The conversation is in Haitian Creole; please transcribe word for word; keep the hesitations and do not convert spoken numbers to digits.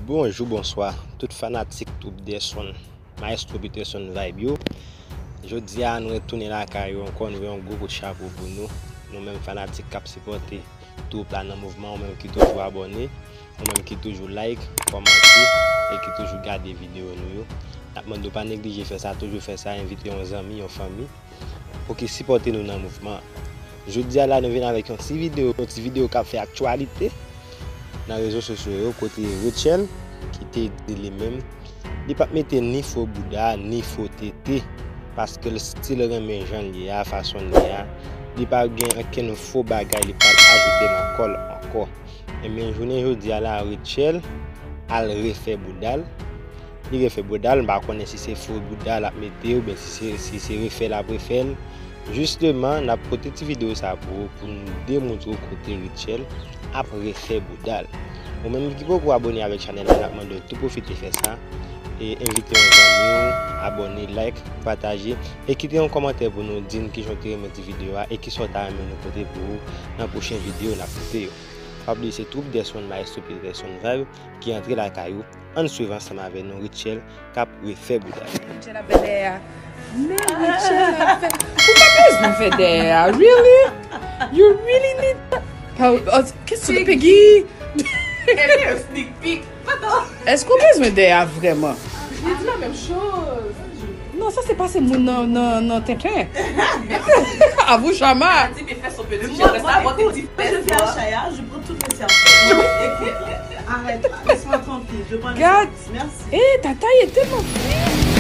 Bonjou, bonswa, tout fanatik twoup Dèson, Maestro Peterson Vibe yo. Jodi a, nou retounen lakay ou ankò, nou voye yon gwo kout chapo pou nou. Nou menm fanatik k ap sipòte twoup la nan mouvman, ou menm ki toujou abòne, ou menm ki toujou like, kòmante, e ki toujou gade videyo nou yo. N ap mande w pa neglije fè sa, toujou fè sa, envite yon zanmi, yon fanmi, pou ki sipòte nou nan mouvman an. Jodi a la, nou vin avèk yon ti videyo, yon ti videyo k ap fè aktyalite nan rezo sosyo yo, kote Rutshelle, ki te di li menm, li p ap mete ni fo bouda, ni fo tete, paske l still renmen jan l ye a, fason l ye a. Li pa gen okenn fo bagay li pral ajoute nan kò l ankò. Ebyen, jounen jodi a la, Rutshelle al refè bouda l. Li refè bouda l, m pa konnen si se fo bouda l ap mete oubyen si se, si se refè l ap refè l. Jisteman, n ap pote ti videyo sa pou ou, pou nou demontre w kote Rutshelle ap refè bouda l. Ou menm ki poko abòne avèk chanèl la, n ap mande w tou pwofite fè sa. E envite yon zanmi w, abòne, like, pataje, e kite yon kòmantè pou nou di n kijan w te renmen ti videyo a e kisa w ta renmen nou pote pou ou nan pwochen videyo n ap pote yo. Pa bliye se twoup Dèson Maestro Peterson Vibe ki antre lakay ou. Ann swiv ansanm avè nou Rutshelle k ap refè bouda l. Rutshelle ap fè dèyè a. Men Rutshelle ap fè. Ou pa bezwen fè dèyè a. Really? You really need that? How, oh, kèsyon de Peggy? Ebyen, sneak peek. Pardon. Èske w bezwen dèyè a vrèman? Li di la menm choz. Non, sa se pase moun nan, nan, nan tenten. Avou Chama. Di, mais fais son petit geste, reste à votre différence. Je fais à Chaya, je prends toutes les services. Arrête, laisse-moi tranquille, je prends les services. Merci. Eh, Tata, il est tellement fin.